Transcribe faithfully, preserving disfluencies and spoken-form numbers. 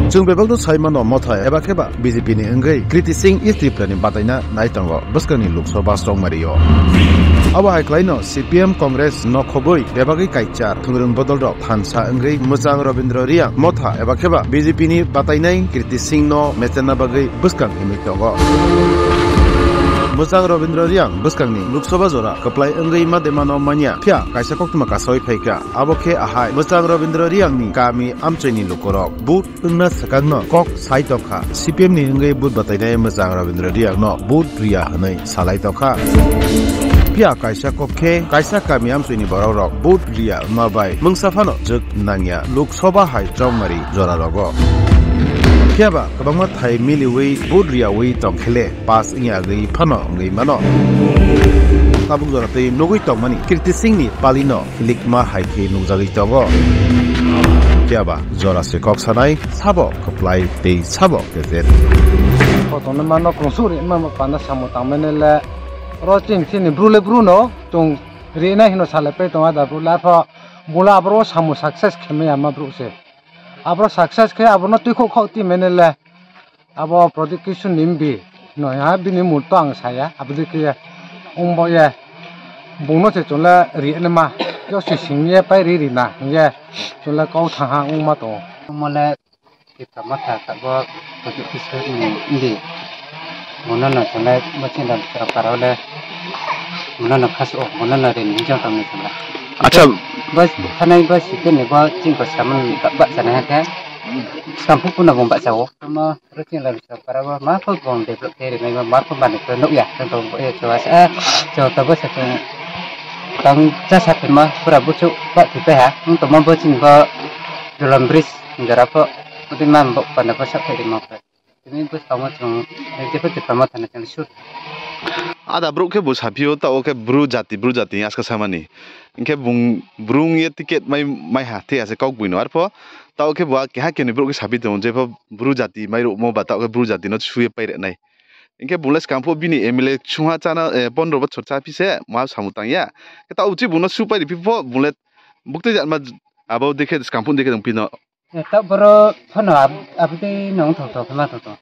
Chwng bebakno sai mano, Motha eba khe ba B J P ni wngwi Kriti Singh East Tripura ni bataina nai tongo bwskangni Lok Sabha chongmari o. Abo hai khlaino C P M Congress nokhobwi bebagwi kaichar thwngrwng bodol rok thansa wngwi mwchang Rabindra Reang Motha eba khe ba B J P ni batainai Kriti Singh no mecherna bagwi bwskang himwi tongo. Mwchang Rabindra Reang bwskangni Lok Sabha jora kwplai wngwi ma de mano manya, phiya kaisa koktwma kasawi phaikha. Abo khe ahai, mwchang Rabindra Reang ni kami amchoi ni lukurok vote wngna swkangno kok sai tongkha. C P M ni wngwi vote batainai mwchang Rabindra Reang no vote riya hwnwi salai tongkha. Phiya kaisa kok khe kaisa kami amchoi ni borok rok vote riya wngma bai mungsa phano jwk nangya Lok Sabha hai chongmari jora rogo. Phiya ba kwbangma thai miliwi vote riyawi tongkhele pass wngya wngwi phano wngwi mano. Tabuk jora twi nugwi tongmani Kriti Singh ni pali no likma hai khe nukjagwi tongo. Phiya ba jora se kok sanai, sabo kwplai tei sabo kejer. Kotorno mano kwrwngsuk ri ma panda samung tangmani le oro chini chini bru le bru no chwng rinai hino salai pai tongo da bru le arpho bula abro samung success khe maya ma bru se. Abro success khe abono twi khok khok ti mene le abo Pradyot Kishore ni mbi no ya bini murto ang saya abdi khe ya wngbo ye bungno se chwla ri anma yo se sing ye pai ri ri na ye chwla kau thaha wngma tongo. Mole Tipra Motha tabok Pradyot Kishore ni mbi. Bono no chwla bo chini dal sara para le bono no khasu o bono no ri ni jong tong ni chwla. Acha. Bas thanai bas site ni bo chini ko saman ba chana ha khe. Sampu kuna bo ba chawo. Tamo Ruching lam sa para bo ma pho bong develop khe rinai bo ma pho mani ko nukya tong tong bo e chwa sa chwa to bo sa tong tang cha sa ma pura buchu ba ti pe ha tong to ma bo ching bo Dolam bridge jara pho udi ma bo panda pho sa khe ri ma pho tini bo tamo chung je pho Tipra Motha na chang sur. Ada bro khe bo sapio ta o khe bru jati bru jati aska samani. Hinkhe bung, bru wngye ticket mai, mai ha, thik ase, kok buino. Arpho, tao khe bo keha kenwi borok khe sabi tongo, jepho bru jati mai rokmo ba tao khe bru jati no suye pai rwnai. Hinkhe bung le swkang pho bini M L A sungha chana, eh, pondro bochor cha phi se, ma samung tang ya. Khe tao uchi bung no su pai ri phi pho, bung le buktui jat ma abo dekhe swkang pho dekhe tong phi no. Eh, tao boro phano ab-, abdi nong thok thok ma thok thok.